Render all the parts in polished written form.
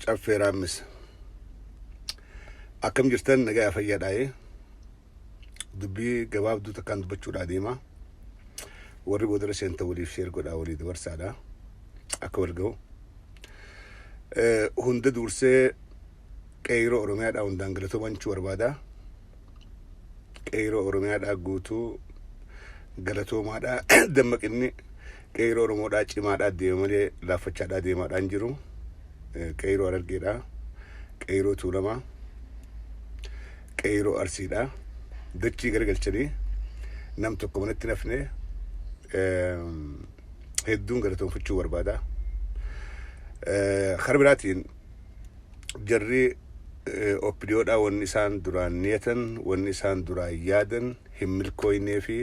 Caffee Raammis. Akkam jirtan, nagaa fayyaadhaa'ee? Dubbii gabaabduu takkaan dubbachuudhaa deema. Warri boodara seenta waliif share godhaa, walii dabarsaadha. Akka wal ga'u. Hunda dursee qeeroo Oromiyaadhaa hundaan galatoomachuu barbaada. Qeeroo Oromiyaadhaa guutuu galatoomaadhaa. Dammaqinni qeeroo Oromoodhaa cimaadhaa deema malee laaffachaadhaa deemaadhaan jiru. Qeeroo Harargeedhaa, qeeroo Tuulamaa, qeeroo Arsiidhaa. Dachii garagalchanii nam tokko manatti nafne hedduun galatoonfachuu barbaada. Kara biraatiin jarri OPDOdhaa wanni isaan duraan niyatan, wanni isaan duraan yaadan hin milkooynee fi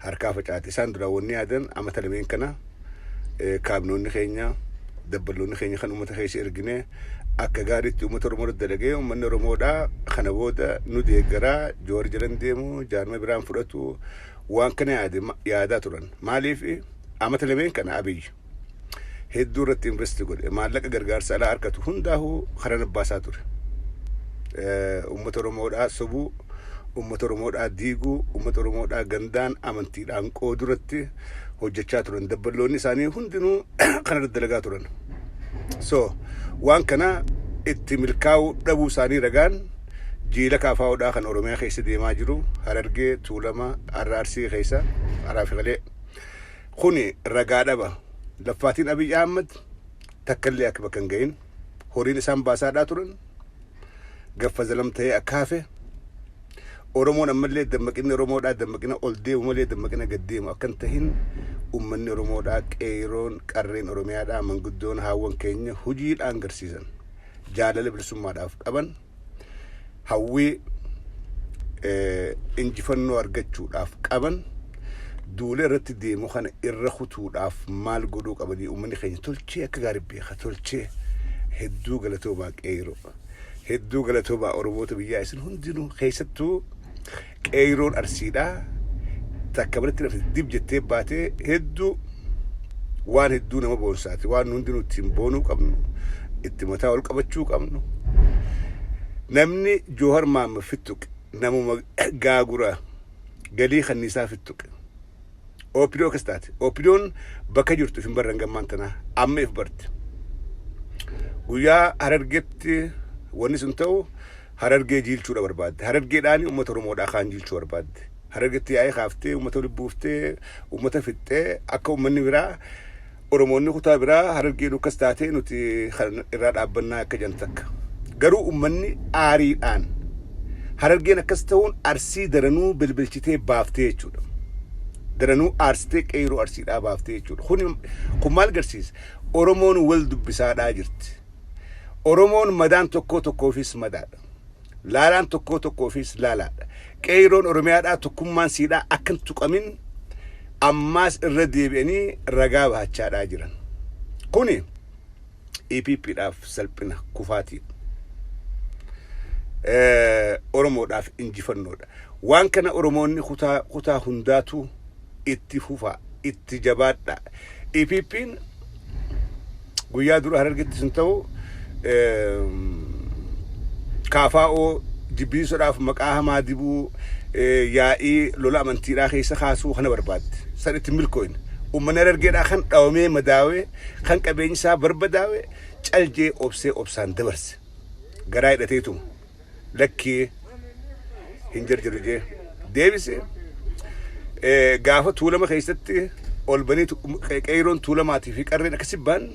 harkaa facaate. Isaan duraan wanni yaadan amata lameen kana kaabinoonni keenya, dabballoonni keenya kan uummata keessa ergine akka gaariitti uummata Oromoo irratti dalagee, uummanni Oromoodhaa kana booda nu deeggaraa, Joowar jalan deemu, jaarma biraan fudhatu, waan kana yaadaa turan. Maaliif amata lameen kana Abiyyi hedduu irratti invest godhe, maallaqa gargaarsa alaa argatu hundaa'uu karaa baasaa ture. Uummata Oromoodhaa sobuu, uummata Oromoodhaa diiguu, uummata Oromoodhaa gandaan amantiidhaan qooduratti hojjechaa turan. Dabballoonni isaanii hundinuu kana irratti dalagaa turan. So waan kana itti milkaa'uu dhabuu isaanii ragaan jiila kaafaa'uudhaa kan Oromiyaa keessa deemaa jiru, Harargee, Tuulama, Arsii keessa, Araafiqalee. Kuni ragaa dhaba. Laffaatiin Abiy Ahmad takkallee akka bakka hin gahin, horiin isaan baasaadhaa turan gaffa zalam ta'ee akka hafe, Oromoon ammallee dammaqinni Oromoodhaa dammaqina ol deemu malee dammaqina gad deemu akka hin tahin, uummanni Oromoodhaa, qeeroon qarreen Oromiyaadhaa, manguddoon haawwan keenya hojiidhaan garsiisan, jaalala bilisummaadhaaf qaban, hawwii injifannoo argachuudhaaf qaban, duula irratti deemu kana irra kutuudhaaf maal godhuu qabanii uummanni keenya tolchee akka gaarii beeka tolchee. Hedduu galatoomaa qeeroo, hedduu galatoomaa Oromoota biyyaa isin hundinuu, keessattuu qeeroon Arsiidhaa takka biratti lafti dib jettee baatee hedduu waan hedduu nama boonsaati, waan hundinuu ittiin boonuu qabnu, itti mataa ol qabachuu qabnu. Namni Joohar Maamma fittuqe namuma gaagura galii kanniisaa fittuqe. OPDO akkas taate. OPDOn bakka jirtu hin barran gammaan tanaa amma if barte. Guyyaa Harargetti wanni sun ta'u Harargee jiilchuudha barbaadde. Harargeedhaan uummata Oromoodhaa kaan jiilchuu barbaadde. Harargetti yaa'ee kaaftee, uummata walitti buuftee, uummata fixxee, akka uummanni biraa, Oromoonni kutaa biraa Harargeen akkas taatee nuti kan irraa dhaabbannaa akka jedhan takka. Garuu uummanni aariidhaan Harargeen akkas ta'uun Arsii daranuu bilbilchitee baaftee jechuudha. Daranuu aarsitee qeeroo Arsiidhaa baaftee jechuudha. Kun maal agarsiisa? Oromoon wal dubbisaadhaa jirti. Oromoon madaan tokkoo tokkoofis madaadha. Laalaan tokkoo tokkoofis laalaadha. Qeeroon Oromiyaadhaa tokkummaan siidhaa akka hin tuqamin ammaas irra deebi'anii ragaa bahachaadhaa jiran. Kuni EPPdhaaf salphina kufaatii. Oromoodhaaf injifannoodha. Waan kana Oromoonni kutaa kutaa hundaatu itti fufaa, itti jabaadha. EPPn guyyaa dura Harargetti sun ta'u kaafaa'oo jibbiisuudhaaf maqaa hamaa dibuu, yaa'ii lola amantiidhaa keessa kaasuu kana barbaadde. San itti milkooyne. Uummanni Harargeedhaa kan dhawamee madaawee, kan qabeenyi isaa barbadaawee caljee obsee obsaan dabarse. Garaa hidhateetuma lakkii hin jarjaru jee deebise. Gaafa Tuulama keessatti ol banii qeeroon Tuulamaatii fi qarreen akkasi ba'an,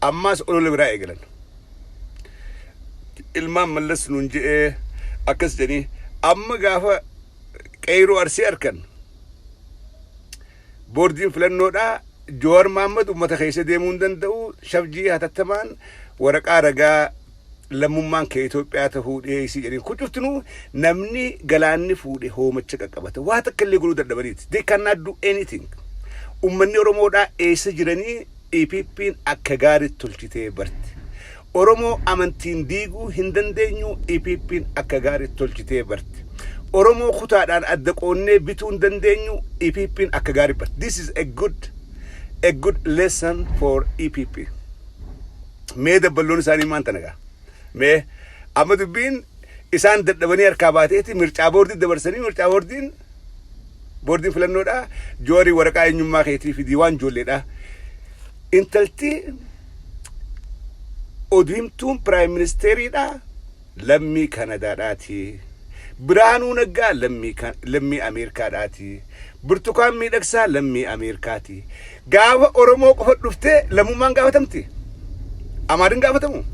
ammaas olola biraa eegalan. Ilmaan Mallas nuun je'ee akkas jedhanii, amma gaafa qeeroo Arsii arkan boordiin filannoodhaa Joowar Mahaammad uummata keessa deemuu hin danda'u, shabjii hatattamaan waraqaa ragaa lammummaan kee Itoophiyaa tahuu dhiyeessii jedheen. Kun cuftinuu namni galaanni fuudhe hoomacha qaqqabata. Waa takka illee godhuu dadhabaniiti. They cannot do anything. Uummanni Oromoodhaa eessa jiranii EPP'n akka gaariitti tolchitee barti. Oromoo amantiin diiguu hin dandeenyu, EPP'n akka gaariitti tolchitee barti. Oromoo kutaadhaan adda qoonnee bituu hin dandeenyu, EPP'n akka gaarii barti. This is a good lesson for EPP. Mee dabballoon isaanii maan tana gaa? Mee amma dubbiin isaan dadhabanii harkaa baateeti mircaa boordii dabarsanii, mircaa boordiin, boordiin filannoodha. Joorii waraqaa eenyummaa keetii fidii waan ijoolleedha. Intalti oduu himtuun prime ministeriidha, lammii Kanadaadhaati. Biraanuu Naggaa lammii Ameerikaadhaati. Burtukaan Miidhagsaa lammii Ameerikaati. Gaafa Oromoo qofa dhuftee lammummaan gaafatamti. Amaariin gaafatamu.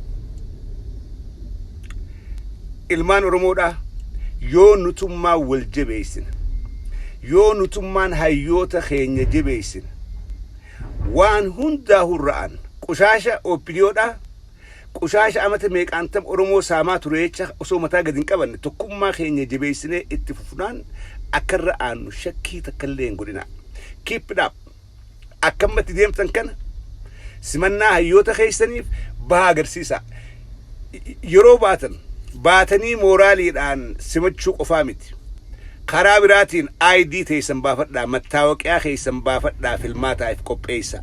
Ilmaan Oromoodhaa, yoo nutummaa wal jabeessine, yoo nutummaan hayyoota keenya jabeessine, waan hundaa hurra'an qushaasha OPDOdhaa, qushaasha amata meeqaantam Oromoo saamaa ture jecha osoo mataa gadi hin qabanne, tokkummaa keenya jabeessinee itti fufnaan akka irra aannu shakkii takkallee hin godhina. Keep it up. Akkamatti deemtan kana simannaa hayyoota keessaniif baha agarsiisa. Yeroo baatan baatanii mooraaliidhaan simachuu qofaa miti. Karaa biraatiin ID teessan baafadhaa, mattaawoqiyaa keessan baafadhaa, filmaataaf qopheessa.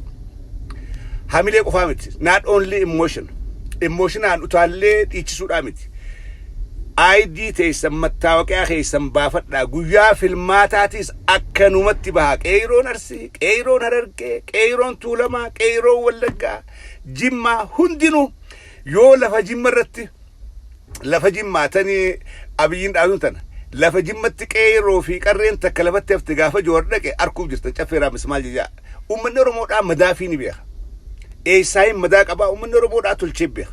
Hamilee qofaa miti. Not only emotion. Emotionaan utaallee dhiichisuudhaa miti. ID teessan, mattaawoqiyaa keessan baafadhaa. Guyyaa filmaataatis akkanumatti baha. Qeeroon Arsii, qeeroon Harargee, qeeroon Tuulamaa, qeeroon Wallaggaa, Jimmaa hundinuu, yoo lafa Jimma irratti, lafa Jimmaa tanii Abiyyiin dhaaduun tana, lafa Jimmatti qeeroo fi qarreen takka lafatti hafte gaafa Joowar dhaqe arkuuf jirtan. Caffeeraamis maal jechaa uummanni Oromoodhaa madaafii ni beeka. Eessaayin madaa qabaa uummanni Oromoodhaa tolchee beeka.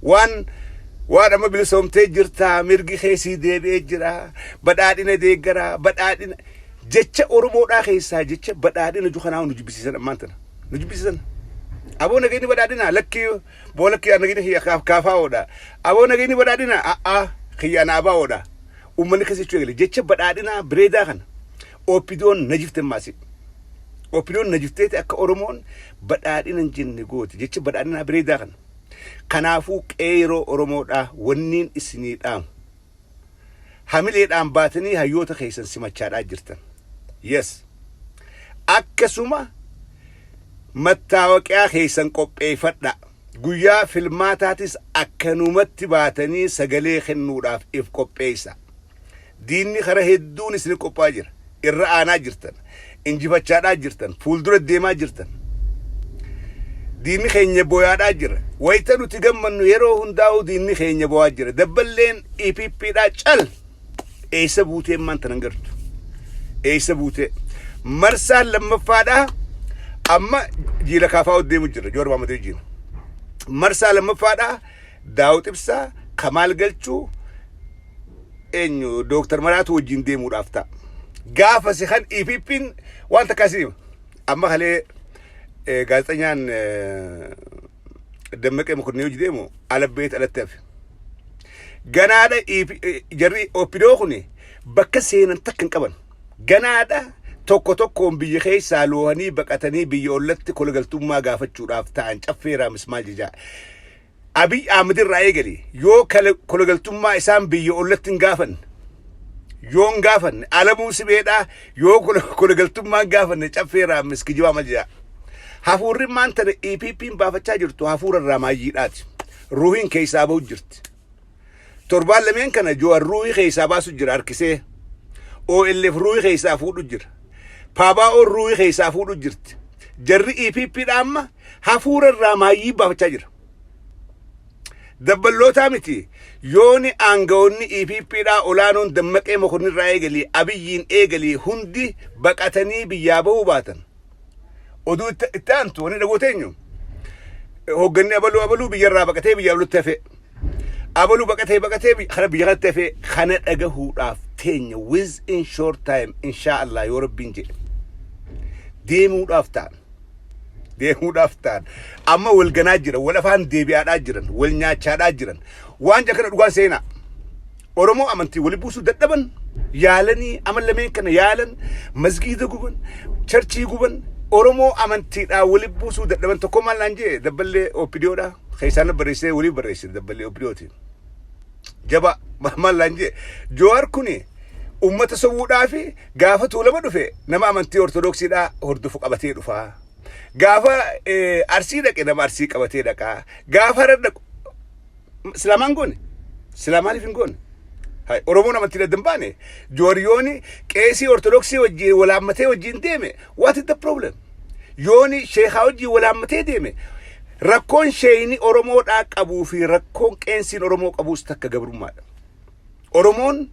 Waan amma bilisoomtee jirtaa, mirgi keessii deebi'ee jira, badhaadhina deeggaraa, badhaadhina jecha Oromoodhaa keessaa jecha badhaadhina jukanaa nu jibbisiisan, ammaan tana nu jibbisiisan. Aboo nageenyi badhaadhina, lakkii boo, lakkii, nageenyi kiyya kaafaa'oodha. Aboo nageenyi badhaadhina, a'aa, kiyya ana abaa'oodha. Uummanni keessa jechuu eegale jecha badhaadhinaa bireedaa kana. OPDOn najifte maasi. OPDOn najifteeti akka Oromoon badhaadhina hin jenne gooti jecha badhaadhinaa bireedaa kana. Kanaafuu qeeroo Oromoodhaa, wanniin isinii dhaamu, hamileedhaan baatanii hayyoota keessan simachaadhaa jirtan. Yes. Akkasuma mattaawoqiyaa keessan qopheeffadha. Guyyaa filmaataatis akkanumatti baatanii sagalee kennuudhaaf if qopheessa. Diinni kara hedduun isin qophaa'aa jira. Irra aanaa jirtan. Injifachaadhaa jirtan. Fuuldura deemaa jirtan. Diinni keenya boyaadhaa jira. Wayita nuti gammannu yeroo hundaa'u diinni keenya bo'aa jira. Dabballeen EPPdhaa cal eessa buutee ammaan tanan gartu? Eessa buutee? Marsaan lammaffaadhaa amma jiila kaafaa deemu jira. Joowar Mahamad wajjin. Marsaa lammaffaadhaa Daawud Ibsaa, Kamaal Galchuu, eenyu, Dooktar Maraatu wajjin deemuudhaaf ta'a. Gaafa si kan EPP'n waan takka asii hima. Amma kalee gaazexenyaan Dammaqee Mokonnin hojii deemu alabbeet alatti hafe. Ganaadha jarri OPDO kun bakka seenan takka hin qaban. Ganaadha tokko tokkoon biyya keessaa loohanii baqatanii biyya ollatti kolagaltummaa gaafachuudhaaf ta'an. Caffeeraamis maal jechaa? Abiy Ahmed irraa eegali yoo kolagaltummaa isaan biyya ollatti hin gaafanne, yoo hin gaafanne, Alamuu Sibeedhaa yoo kolagaltummaa hin gaafanne, caffeeraamis kijibaa maal jechaa? Hafuurri maan tana EPP'n baafachaa jirtu hafuura irraa maayyiidhaati. Ruuhiin keessaa bahu jirti. Torbaan lameen kana Joowar ruuhii keessaa baasu jira harkisee. OLF ruuhii keessaa fuudhu jira. PABO'n ruuhii keessaa fuudhu jirti. Jarri EPP dha amma hafuura irraa maayyii baafachaa jira. Dabballootaa miti, yooni aangawoonni EPP dhaa olaanoon Dammaqee Mokonnin irraa eegalii Abiyyiin eegalii hundi baqatanii biyyaa bahuu baatan. Oduu itti aantu wanni dhagoote eenyu? Hoogganni abaluu abaluu biyyarraa baqatee biyya abalutti hafe. Abaluu baqatee baqatee kana biyya kanatti hafe, kana dhagahuudhaaf teenya within short time, insha Allah, yoo Rabbiin jedhe. Deemuudhaaf ta'an. Deemuudhaaf ta'an. Amma wal ganaa jiran, wal afaan deebi'aadhaa jiran, wal nyaachaadhaa jiran. Waan kana dhugaan seenaa. Oromoo amantii wali buusuu dadhaban, yaalanii ama lameen kana yaalan, masgiida guban, churchii guban, Oromoo amantiidhaan wali buusuu dadhaban. Tokko maal naan jee? Dabballee OPDOdha keessaan na barreessee waliif barreesse, dabballee OPDOti. Jaba maal naan jee? Jowaar kuni ummata sobuudhaa fi gaafa Tuulama dhufe nama amantii Ortodoksiidhaa hordofu qabatee dhufaa. Gaafa Arsii dhaqe nama Arsii qabatee dhaqaa. Gaafa Harar dhaqu silaamaan goone. Silaa maaliif hin goone? Hai, Oromoon amantiin adda hin baane. Jooriyooni qeesii Ortodoksii wajjin walaammatee wajjin deeme. What is the problem? Yooni sheekaa wajjin walaammatee deeme. Rakkoon sheeyni Oromoodhaa qabuu fi rakkoon qeensiin Oromoo qabuus takka gabrummaadha. Oromoon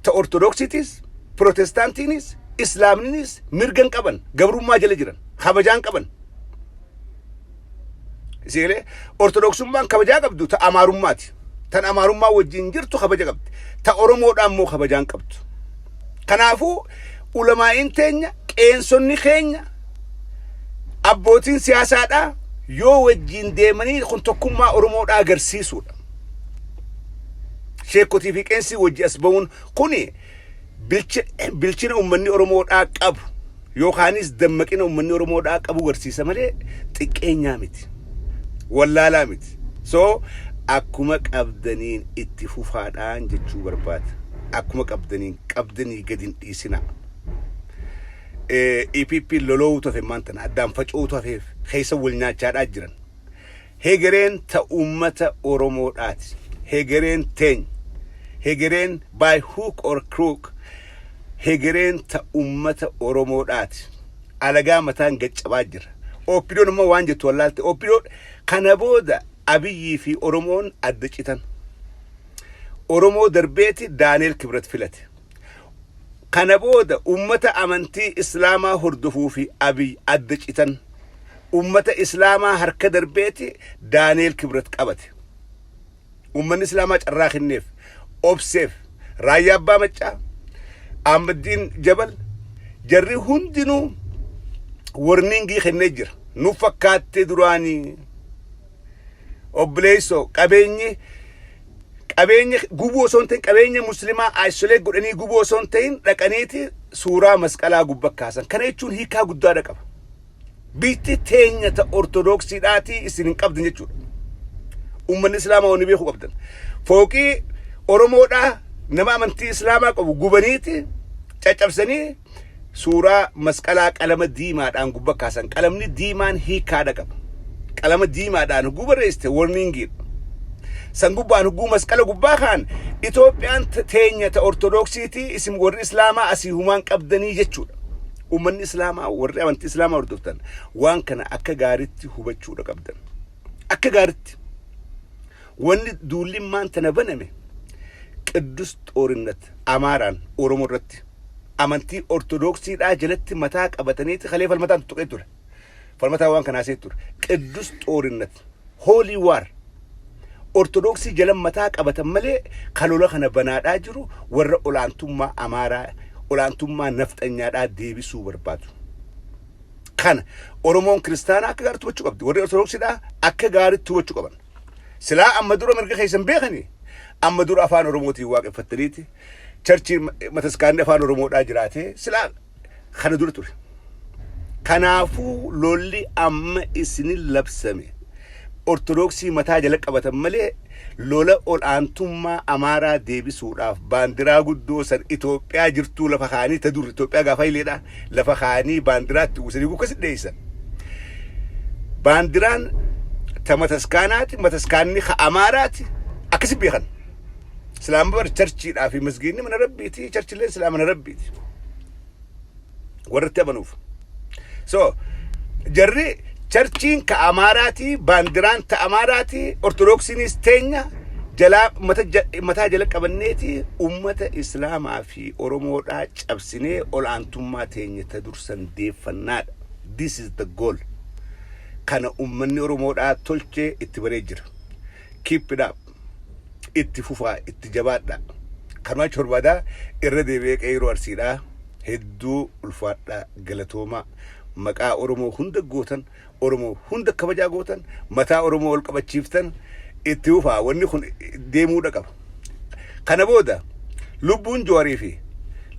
ta Ortodoksiitis, Pirotestaantiinis, Islaamninis mirga hin qaban, gabrummaa jala jiran, kabajaa hin qaban. Isiilee Ortodoksummaan kabajaa qabdu ta Amaarummaati. Tan Amaarummaa wajjin jirtu kabaja qabdi. Ta Oromoodhaa immoo kabajaa hin qabdu. Kanaafuu ulamaa'iin teenya, qeensonni keenya, abbootiin siyaasaadhaa yoo wajjin deemanii kun tokkummaa Oromoodhaa agarsiisuudha. Sheekotii fi qeensii wajji as ba'uun kuni bilchina uummanni Oromoodhaa qabu yookaanis dammaqina uummanni Oromoodhaa qabu agarsiisa malee xiqqeenyaa miti. Wallaalaa miti. So akkuma qabdaniin itti fufaadhaan jechuu barbaada. Akkuma qabdaniin qabdanii gadi hin dhiisinaa. EPP loloo'uutu hafe maanta addaan faca'uutu hafeef keessa wal nyaachaadhaa jiran. Hegereen ta uummata Oromoodhaati. Hegereen teenya. Hegereen by hook or crook hegereen ta uummata Oromoodhaati. Alagaa mataan gaccabaa jira. OPDOn immoo waan jettu wallaalte. OPDO kana booda Abiyyii fi Oromoon adda citan. Oromoo darbeeti Daaneel Kibrat filate. Kana booda uummata amantii Islaamaa hordofuu fi Abiy adda citan. Uummata Islaamaa harka darbeeti Daaneel Kibrat qabate. Uummanni Islaamaa carraa kenneef, obseef, Raayyaa Abbaa Maccaa, Ahmaddiin Jabal, jarri hundinuu warningii kennee jira. Nu fakkaattee duraanii obboleessoo qabeenyi qabeenya gubuu osoo hin ta'in, qabeenya muslimaa isolate godhanii gubuu osoo hin ta'in, dhaqaniiti suuraa masqalaa gubbaa kaasan. Kana jechuun hiikaa guddaadha qaba. Biyyi teenya ta Ortodoksiidhaatii isin hin qabdan jechuudha. Uummanni Islaamaa wanni beekuu qabdan. Fooqii Oromoodhaa nama amantii Islaamaa qabu gubaniiti caccabsanii suuraa masqalaa qalama diimaadhaan gubbaa kaasan. Qalamni diimaan hiikaadha qaba. Qalama diimaadhaan hogguu barreessite warningiidha. San gubbaan hogguu masqala gubbaa kaan Itoophiyaan teenya ta Ortodoksiitii isin warri Islaamaa asii humaan qabdanii jechuudha. Uummanni Islaamaa warri amantii Islaamaa hordoftan waan kana akka gaariitti hubachuudha qabdan. Akka gaariitti. Wanni duullimmaan tana baname Qiddus Xoorinnet Amaaraan Oromoo irratti amantii Ortodoksiidhaa jalatti mataa qabataniiti kalee Falmataan tuttuqee ture. Falmataa waan kanaa see ture. Qiddus Xoorinnet, Holy War, Ortodoksii jala mataa qabatan malee kalola kana banaadhaa jiru warra olaantummaa Amaaraa, olaantummaa nafxanyaadhaa deebisuu barbaadu. Kana Oromoon kiristaanaa akka gaariitti hubachuu qabdi. Warri Ortodoksiidhaa akka gaariitti hubachuu qaban. Silaa amma dura mirga keessan beekanii amma dura afaan Oromootiin waaqeffattaniiti churchii mataskaanni afaan Oromoodhaa jiraatee silaa kana dura ture. Kanaafuu lolli amma isinin labsame Ortodoksii mataa jala qabatan malee lola ol'aantummaa Amaaraa deebisuudhaaf baandiraa guddoo san Itoophiyaa jirtuu lafa kaanii ta dur Itoophiyaa gaafa hileedha lafa kaanii baandiraatti uwwisanii kukkasi dheessan. Baandiraan ta mataskaanaati, mataskaanni ka Amaaraati akkasi beekan. Silaama bar churchiidhaa fi masgiidni mana Rabbiiti, churchilleen silaa mana Rabbiiti. Warratti amanuuf. So jarri churchiin ka Amaaraati, baandiraan ta Amaaraati, Ortodoksiinis teenya jalaa mataa jala qabanneeti ummata Islaamaa fi Oromoodhaa cabsinee ol'aantummaa teenya ta dursan deeffannaadha. This is the goal. Kana ummanni Oromoodhaa tolchee itti baree jira. Keep it up. Itti fufaa, itti jabaadhaa. Kanuma jechuun barbaadaa irra deebi'ee qeeroo Arsiidhaa hedduu ulfaadhaa, galatoomaa. Maqaa Oromoo hunda gootan, Oromoo hunda kabajaa gootan, mataa Oromoo ol qabachiiftan. Itti fufaa, wanni kun deemuudha qaba. Kana booda lubbuun Jooharii fi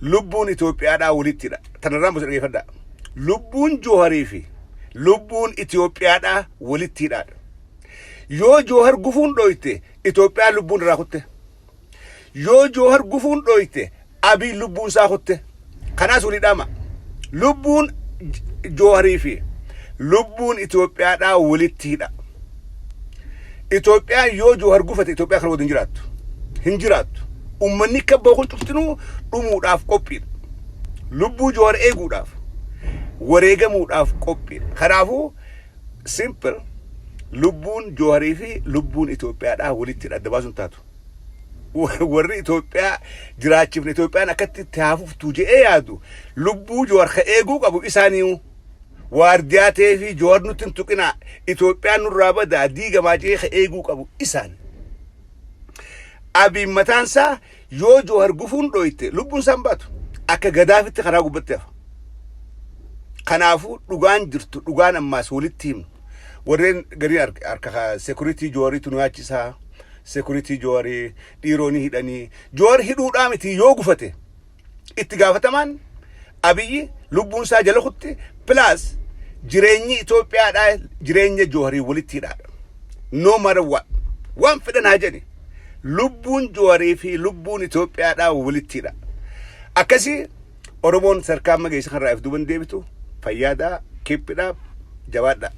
lubbuun Itoophiyaadhaa walittidha. Tanarraan bosa dhageeffadhaa. Lubbuun Jooharii fi lubbuun Itoophiyaadhaa walittidha. Yoo Joohar gufuun dhoyte, Itoophiyaan lubbuun irraa kutte. Yoo Joohar gufuun dhoyte, Abiy lubbuun isaa kutte. Kanaas walii dhaama. Lubbuun Jooharii fi Lubbuun Itoophiyaadhaa walitti hidha. Itoophiyaan yoo Joohar gufate, Itoophiyaa kana waliin jiraattu. Hin jiraattu. Uummanni akka kun cuftinuu dhumuudhaaf qophiidha. Lubbuu Joohar eeguudhaaf, wareegamuudhaaf qophiidha. Kanaafuu simple, lubbuun Jooharii fi lubbuun Itoophiyaadhaa walitti hidha, adda baasuun taatu. Warri Itoophiyaa jiraachifne, Itoophiyaan akkatti itti haafuftu je'ee yaadu, lubbuu Joohar ka eeguu qabu isaaniiyu. Waardiyaa ta'ee fi Joohar nutti hin tuqinaa, Itoophiyaan nurraa badaa diigamaa je'ee ka eeguu qabu isaan. Abiin mataan isaa yoo Joohar gufuun dhoyte, lubbuun isaan baatu akka Gadaafitti karaa gubbatti hafa. Kanaafuu dhugaan jirtu, dhugaan ammaas walitti himnu. Warreen gariin harka security Joowariitu nu yaachisaa. Security Joowarii dhiiroonni hidhanii Joowar hidhuudhaa miti. Yoo gufate itti gaafatamaan Abiyyi, lubbuun isaa jala kutti. Plus jireenyi Itoophiyaadhaa jireenya Jooharii walitti hidhaadha. No matter what. Waan fedhan haa jedhi. Lubbuun Jooharii fi lubbuun Itoophiyaadhaa walitti hidha. Akkasii Oromoon sadarkaa amma geesse kanarraa if duuban deebitu fayyaadhaa, keep it up, jabaadhaa.